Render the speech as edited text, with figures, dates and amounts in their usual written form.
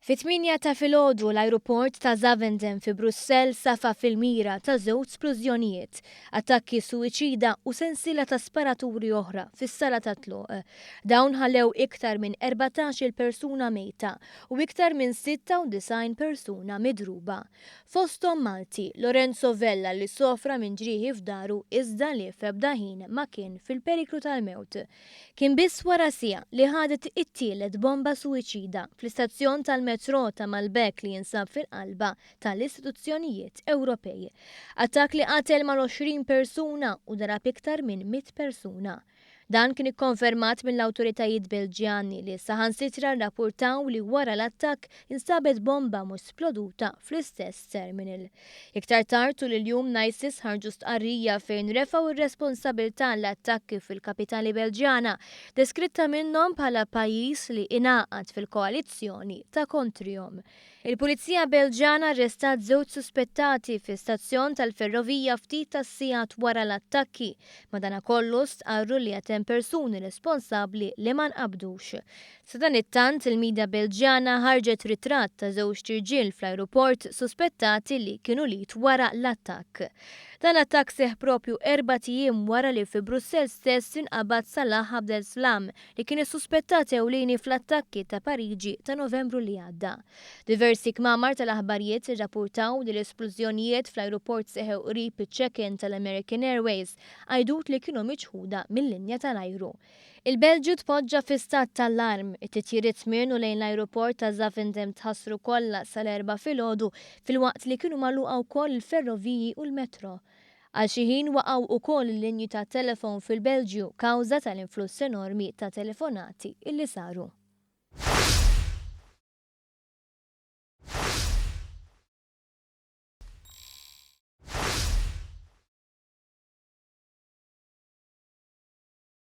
Fit-8 ta' filgħodu l-ajruport ta' Zaventem fi Brussell safa fil-mira ta' żewġ splużjonijiet, attakki suwiċida u sensiela ta' sparaturi oħra fis-sala ta' tluq. Dawn ħallew iktar minn 14-il persuna mejta u iktar minn 96 persuna midruba. Fosthom Malti, Lorenzo Vella li sofra minn ġrieħi f'dahru iżda li f'ebda ħin ma kien fil-periklu tal-mewt. Kien biss wara siegħa li ħadet it-tielet bomba suwiċida fl-istazzjon tal-metrò ta' Maelbeek li jinsab fil-qalba tal-istituzzjonijiet Ewropej. Attakk li qatel mal-20 persuna u darab iktar minn 100 persuna. Dan kien ikkonfermat mill-awtoritajiet Belġjani li saħansitra rrappurtaw li wara l-attakk instabet bomba mhux sploduta fl-istess terminal. Iktar tard tul il-jum l-ISIS ħarġu stqarrija fejn refgħu r-responsabilità l-attakki fil-kapitali Belġjana, deskritta minnhom bħala pajjiż li ingħaqad fil-koalizzjoni ta' kontrihom. Il-Pulizija Belġjana arrestat żewġ suspettati fi stazzjon tal-ferrovija ftit tas-sigħat wara l-attakki. Madanakollu stqarru li għad hemm persuni responsabbli li ma nqabdux. Sadanittant, il-midja Belġjana ħarġet ritratt ta' żewġt irġiel fl-ajruport suspettati li kienu l-id wara l-attakk. Dan l-attakk seħħ propju erbat ijiem wara li fi Brussell stess inqabad Salah Abdeslam li kien is-suspettat ewlieni fl-attakki ta' Pariġi ta' Novembru li għadda. Diversi kmamar tal-aħbarijiet irrappurtaw li l-isplużjonijiet fl-ajruport seħħew qrib iċ-check-in tal-American Airways, għajdut li kienu miċħuda mil-linja tal-ajru. Il-Belġju tpoġġa fi stat t'allarm. It-titjiriet minn u lejn l-ajruport ta' Zaventem tħassru kollha sal-Erbgħa filgħodu filwaqt li kienu magħluqa wkoll il-ferroviji u l-metro. Għal xi ħin waqgħu ukoll il-linji tat-telefon fil-Belġju kawża tal-influss enormi ta' telefonati illi saru.